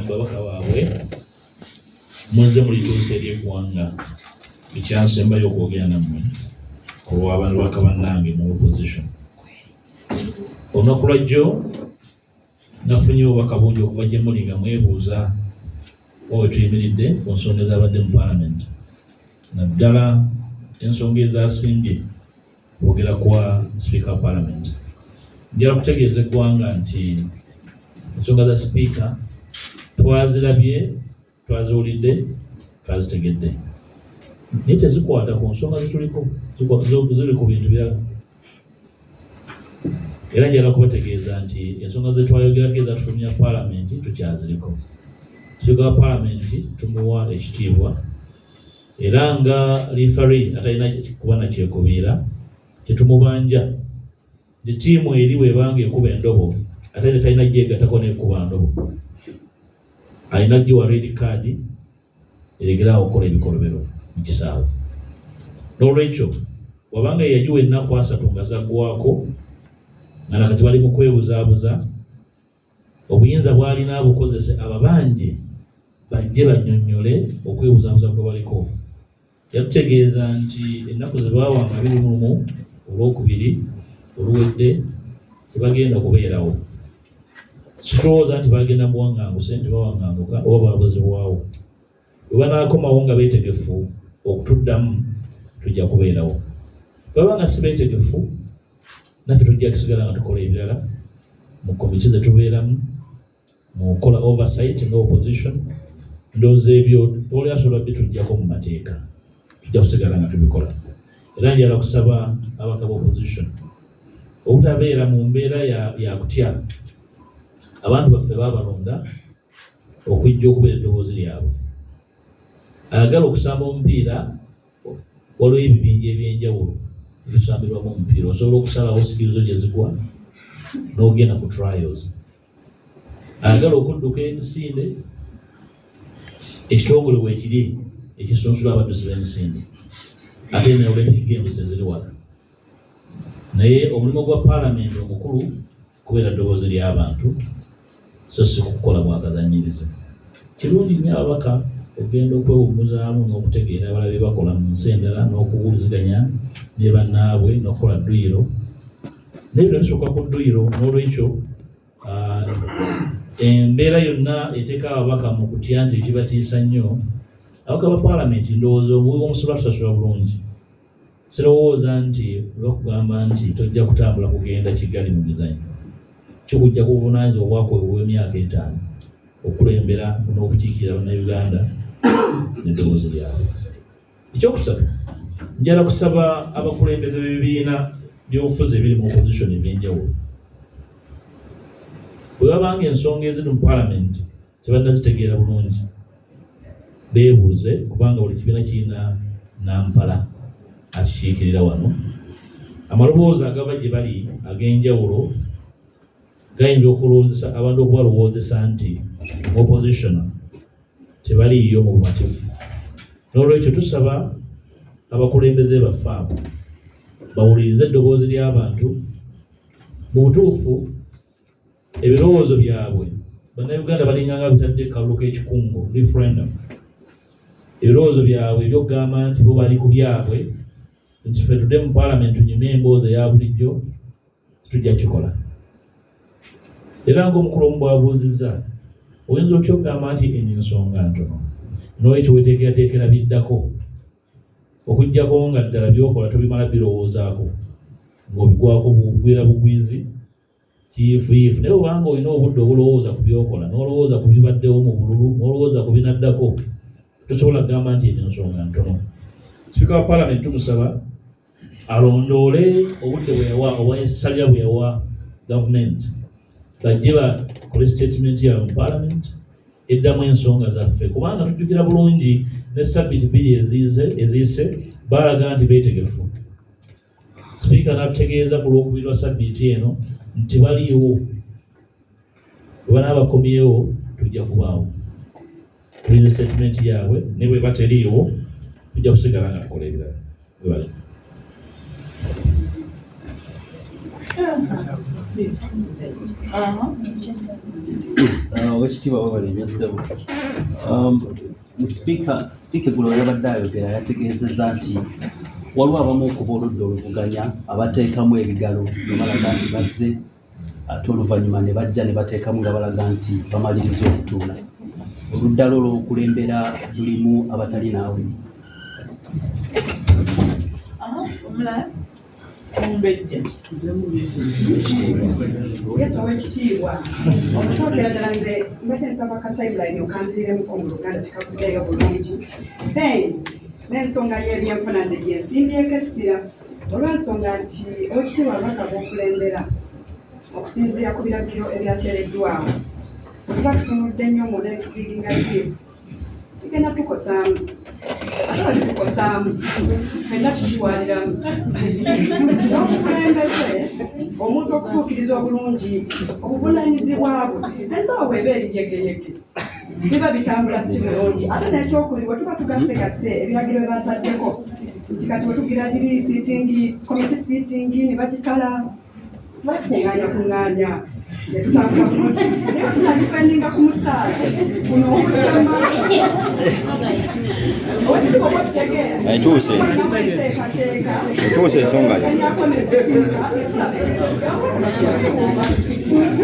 Babaka baabwe muzze mulituusa eri eggwanga. Ekyansembayo okwogera nammwe olw'ababaka bannange mu opposition, olunaku lwajjo nafunye obubaka bungi okuva gye muli nga mwebuuza wa we tuyimiridde ku nsonga ezabadde mu paalamenti, naddala ensonga ezasimbye kwogera kwa sipiika wa paalamenti. Njagala kutegeeza eggwanga nti ensonga za sipiika twazirabye, twaziwulidde, twazitegedde, naye tezikwata ku nsonga zituliko, ziri ku bintu birala. Era njagala kubategeeza nti ensonga zetwayogerako ezatulumya paalamenti tukyaziriko. Sipiika wa paalamenti tumuwa ekitiibwa, era nga liifari atalina kuba na kyekubiira kyetumubanja nti ttiimu eri bwebanga ekuba endobo ate ne talina gyegattako n'ekuba ndobo, alina giwa red card eregeraawo okukola ebikolobero mu kisaawe. N'olwekyo wabanga yagiwa ennaku 3 nga zaggwako, nga nakati bali mu kwebuzaabuza, obuyinza bw'alina abukozese ababanje bajje bannyonnyole okwebuzaabuza kwe baliko. Yatutegeeza nti ennaku ze baawanga 21 Olwokubiri oluwedde tebagenda kubeerawo. Situlowooza nti bagenda mu buwaŋŋanguse nti bawaŋŋanguka oba babuzibwawo. Bwe banaakomawo nga beetegefu okutuddamu tujja kubeerawo. Bwe baba nga si beetegefu naffe tujja kusigala nga tukola ebirala mu komiti ze tubeeramu, mu kukola oversight nga opposition. Ndowooza ebyo tewali asobola bituggyako mu mateeka, tujja kusigala nga tubikola. Era njagala kusaba ababaka ba opposition obutabeera mu mbeera ya kutya. Abantu baffe baabalonda okujja okubeera eddoboozi lyabwe. Ayagala okusamba omupiira, waliwo ebibinja eby'enjawulo ebisambirwamu omupiira. Osobola okusalawo skills gye zigwa n'ogenda ku trials. Ayagala okudduka emisinde, ekitongole weekiri ekisunsula abaddusi b'emisinde, ate ne Olympic Games teziri wala. Naye omulimu gwa paalamenti omukulu kubeera ddoboozi ly'abantu, so si kukola bwakazannyirizi. Kirungi nnyo ababaka okugenda okwewummuzaamu n'okutegeera abalala bye bakola mu nsi endala n'okuwuliziganya ne bannaabwe n'okukola dduyiro, naye bino bisukka ku dduyiro. N'olwekyo embeera yonna eteeka ababaka mu kutya nti ekibatiisa nnyo. Ababaka ba paalamenti, ndowooza omuwi w'omusolo atusasula bulungi. Sirowooza nti bakugamba nti tojja kutambula kugenda Kigali mu mizannyo, kikujja ku buvunaanyizibwa obwakuweebwa obw'emyaka 5 okukulembera n'okukiikirira Bannayuganda n'eddoboozi lyabwe. Ekyokusatu, njagala kusaba abakulembeze b'ebibiina by'obufuzi ebiri mu opposition ebyenjawulo, bwe babanga ensonga eziri mu paalamenti tebannazitegeera bulungi, beebuuze, kubanga buli kibiina kirina nampala akikiikirira wano. Amaloboozi agava gye bali ag'enjawulo gayinza okulowoozesa abantu okubalowoozesa nti mu opposition tebaliiyo mu bumativu. N'olwekyo tusaba abakulembeze baffe abo bawulirize eddoboozi ly'abantu. Mu butuufu ebirowoozo byabwe Bannayuganda balinganga bitadde kalulu k'ekikungo, referendum. Ebirowoozo byabwe ebyokugamba nti bo bali ku byabwe, nti ffe tudde mu paalamenti tunyumye emboozi eya bulijjo, tujja kikola. Era ng'omukulu omu bw'abuuzizza, oyinza otya okugamba nti eno ensonga ntono n'olwekyo weteekerateekera biddako, okuggyako nga ddala by'okola tobimala birowoozaako ng'obigwako bugwira bugwizi kiyiifuyiifu. Naye obanga olina obudde obulowooza ku by'okola, n'olowooza ku bibaddewo mu bululu, n'olowooza ku binaddako, tosobola kugamba nti eno ensonga ntono. Sipiika wa paalamenti tumusaba alondoole obudde bwe yawa obw'essalira bwe yawa gavumenti, bajje bakole sitatimenti yaabwe mu paalamenti eddamu ensonga zaffe, kubanga tujjukira bulungi ne sabbiiti 2 eziyise baalaga nti beetegefu. Sipiika n'atutegeeza ku Lwokubiri lwa sabbiiti eno nti baliiwo, bwe banaaba bakomyewo tujja kubaawo tulinze sitatimenti yaabwe, ne bweba teriiwo tujja kusigala nga tukola ebirala. Webale. Yes, Owekitiibwa webale nnyo ssebo. Sipiika sipiika eggulo yabadde ayogera yategeezezza nti waliwo abamu okuba oludda oluvuganya abateekamu ebigalo ne balaga nti bazze, ate oluvannyuma ne bajja ne bateekamu nga balaga nti bamaliriza okutuula. Oludda lwo olw'okulembera lulimu abatali naawe. Omulala Mumbejja. Yes, Owekitiibwa, okusookera ddala nze mbadde nsaba ka timeline okanziriremuko mu Luganda, tekavuddeeyo bulungi. Then n'ensonga y'ebyenfuna nze gye nsimbyeko essira, olw'ensonga nti Owekitiibwa, ababaka b'okulembera okusinziira ku biragiro ebyateereddwawo, bwe tuba tutunudde nnyo mu ne tudiginga deep, tugenda tukosaamu, ate bwe tukosaamu ffenna tukitwaliramu nti n'obukulembeze, omuntu okutuukiriza obulungi obuvunaanyizibwa bwe, ensawo bw'eba eri yegeyege, biba bitambula si bulungi. Ate n'ekyokubiri, bwe tuba tugassegase ebiragiro bye bataddeko nti kati bwe tugira giri sitting committee sitting ne bagisala, tuba tukuŋŋaanya kuŋŋaanya ne tutambula bulungi, naye tunadipendinga ku musaala guno okujjama. Owekitiibwa, oba okitegeera? Etuuse. Teekateeka. Etuuse ensonga ye. Enyako ne sipiika ne tulaba ekigambo.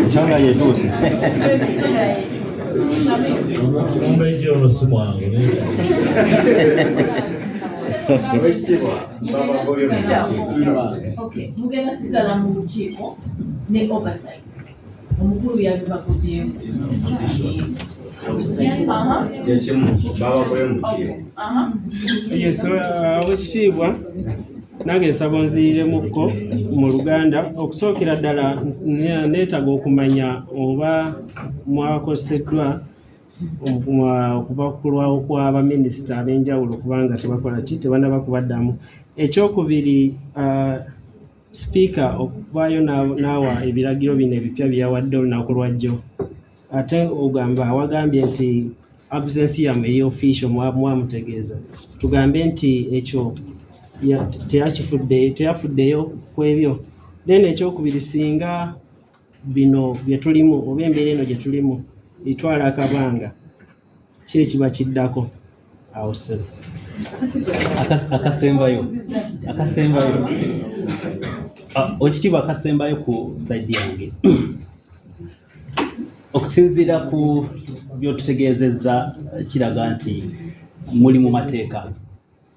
Ensonga ye etuuse. Mumbejja ono si mwangu naye. Owekitiibwa, babagobye mu lukiiko. Okay, mugenda sigala mu lukiiko ne oversight. Omukulu yabibagobyemu. Kyekimu, babagobye mu lukiiko. Yes, Owekitiibwa, nange nsaba onziriremukko mu Luganda. Okusookera ddala neetaaga okumanya oba mwakoseddwa okuva ku kulwawo kwa baminisita ab'enjawulo, kubanga tebakola ki, tebannaba kubaddamu. Ekyokubiri, sipiika okuvaayo n'awa ebiragiro bino ebipya bye yawadde olunaku lwajjo, ate ogamba wagambye nti absence yammwe eri official, mwamutegeeza. Tugambe nti ekyo teyafuddeyo ku ebyo? Then ekyokubiri, singa bino bye tulimu oba embeera eno gye tulimu etwala akabanga, ki ekiba kiddako awo, ssebo? Akasembayo, Owekitiibwa, akasembayo ku side yange, okusinziira ku byotutegeezezza, kiraga nti muli mu mateeka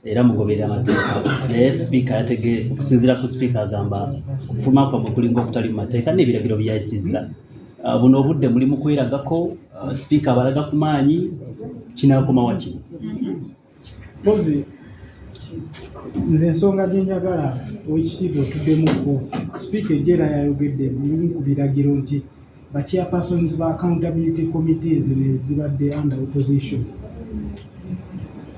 era mugoberera amateeka, naye sipiika yatege okusinziira ku sipiika agamba okufuluma kwammwe kulinga okutali mu mateeka n'ebiragiro byayisizza. Buno obudde muli mu kweragako, sipiika abalaga ku maanyi, kinaakomawa kino? Mpozi nze ensonga gye njagala, Owekitiibwa, otuddemukko, sipiika ejja era yayogedde mulimu ku biragiro nti ba chairpersons ba accountability committees nezibadde under opposition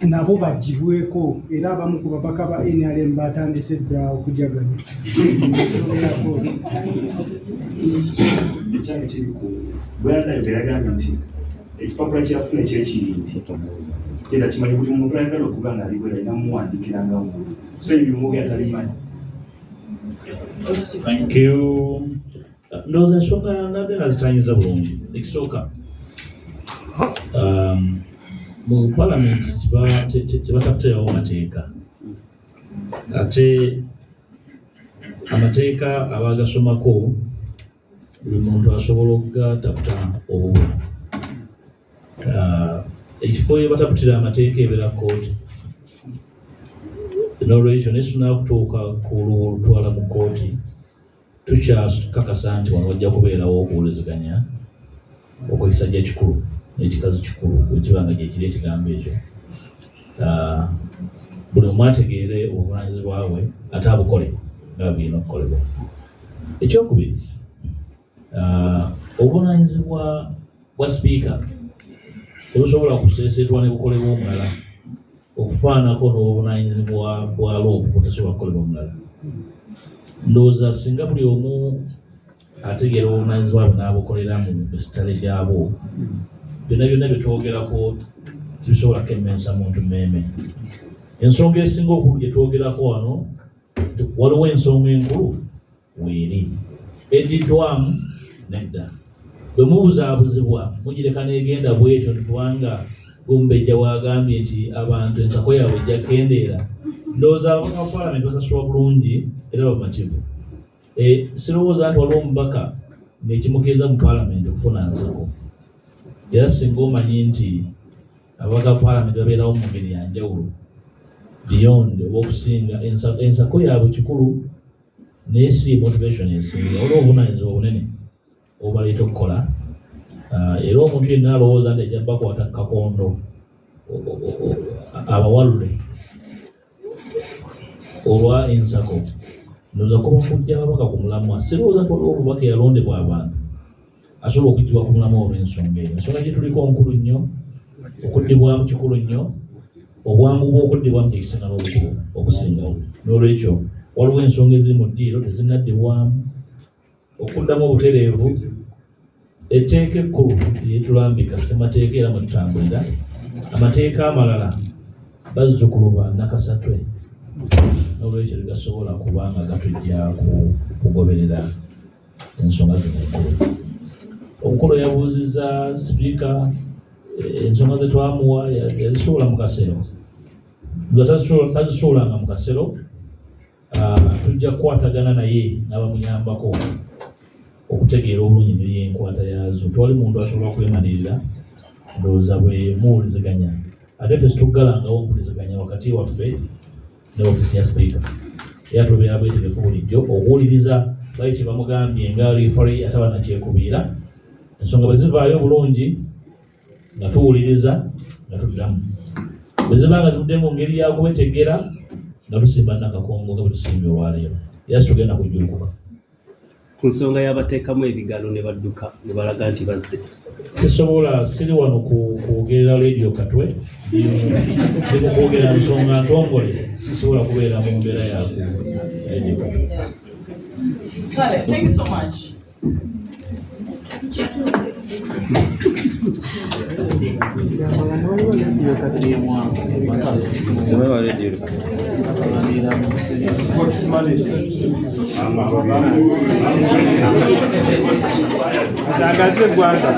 nabo bagibweko, era abamu ku babaka ba NRM batandise dda okujaganya. Kyogerako? Ekyange kiri ku bwe yagambye nti ekipapula kyeyafuna ekyekirindi era kimanyi buli muntu ayagala okuba nga ali bwera alina mumuwandiikira nga wuwe, so ebyo bimwogera tabimanyi. Thank you. Ndowooza ensonga nabyo nazitanyiza bulungi. Ekisooka, mu parliament tebatakuterawo mateeka, ate amateeka abagasomako buli muntu asobola okugataputa obubwe. Ekifo we bataputira amateeka ebeera kooti. N'olwekyo naye tunakutuuka ku lutwala mu kooti, tukyakakasa nti wano wajja kubeerawo okuwuliziganya okwekisajja kikulu n'ekikazi kikulu, bwekiba nga gyekiri ekigambo ekyo. Buli omu ategeere obuvunaanyizibwa bwe ate abukole nga bulina okukolebwa. Ekyokubiri, obuvunaanyizibwa bwa sipiika tebusobola kuseeseetwa ne bukolebwa omulala, okufaanako n'obuvunaanyizibwa bwa LOP butasobola kukolebwa omulala. Ndowooza singa buli omu ategeera obuvunaanyizibwa bwe n'abukolera mu misitale gyabwo, byonna byonna bye twogerako tebisobola kemmensa muntu mmeeme. Ensonga esinga obukulu gye twogerako wano, waliwo ensonga enkulu. Weeri eddiddwamu nedda. Bwe mubuzaabuzibwa mugireka n'egenda bw'etyo nti kubanga Omumbejja bw'agambye nti abantu ensako yaabwe ejja kukendeera. Ndowooza ababaka ba Palamenti basasulwa bulungi era bamativu. Sirowooza nti waliwo omubaka ng'ekimukeeza mu Palamenti okufuna nsako. Era singa omanyi nti ababaka ba Palamenti babeerawo mu ngeri ya njawulo beyond oba okusinga ensako yaabwe kikulu naye si motivation esinga. Waliwo obuvunaanyizibwa bunene obubaleeta okukola era omuntu yenna alowooza nti ajja bakwata ku kakondo abawalule olwa ensako ndowooza kuba kujja ababaka ku mulamwa. Sirowooza nti waliwo omubaka eyalondebwa abantu asobola okuggyibwa ku mulamwa olw'ensonga eyo. Ensonga gye tuliko nkulu nnyo, okuddibwamu kikulu nnyo, obwangu bw'okuddibwamu kye kisinga n'obukulu okusingawo. N'olwekyo waliwo ensonga eziri mu ddiiro tezinnaddibwamu. Okuddamu obutereevu, etteeka ekkulu lyetulambika ssemateeka era mwe tutambulira. Amateeka amalala bazzukulu ba Nakasatwe n'olwekyo tegasobola kuba nga gatujja ku kugoberera ensonga zino enkulu. Omukulu yabuuzizza sipiika ensonga ze twamuwa yazisuula mu kasero. Nze tazisuulanga mu kasero. Tujja kukwatagana naye n'abamuyambako okutegeera obulungi engeri y'enkwata yaazo. Tewali muntu asobola kwemalirira, ndowooza bwe muwuliziganya. Ate ffe situggalangawo mpuliziganya wakati waffe ne ofiisi ya sipiika, era tubeera beetegefu bulijjo okuwuliriza bali kye bamugambye nga liifali ataba nakyekubiira. Ensonga bwe zivaayo obulungi nga tuwuliriza nga tuddamu, bwe ziba nga zivudde mu ngeri ya kubetegera nga tusimba nakakongo nga bwe tusimbye olwaleero, era situgenda kujjulukuka. Ku nsonga y'abateekamu ebigalo ne badduka ne balaga nti bazze. Sisobola, siri wano kwogerera leediyo Katwe, ndi mu kwogera nsonga ntongole, sisobola kubeera mu mbeera ya ku leediyo Katwe. Kale, thank you so much. Atangaze eggwanga.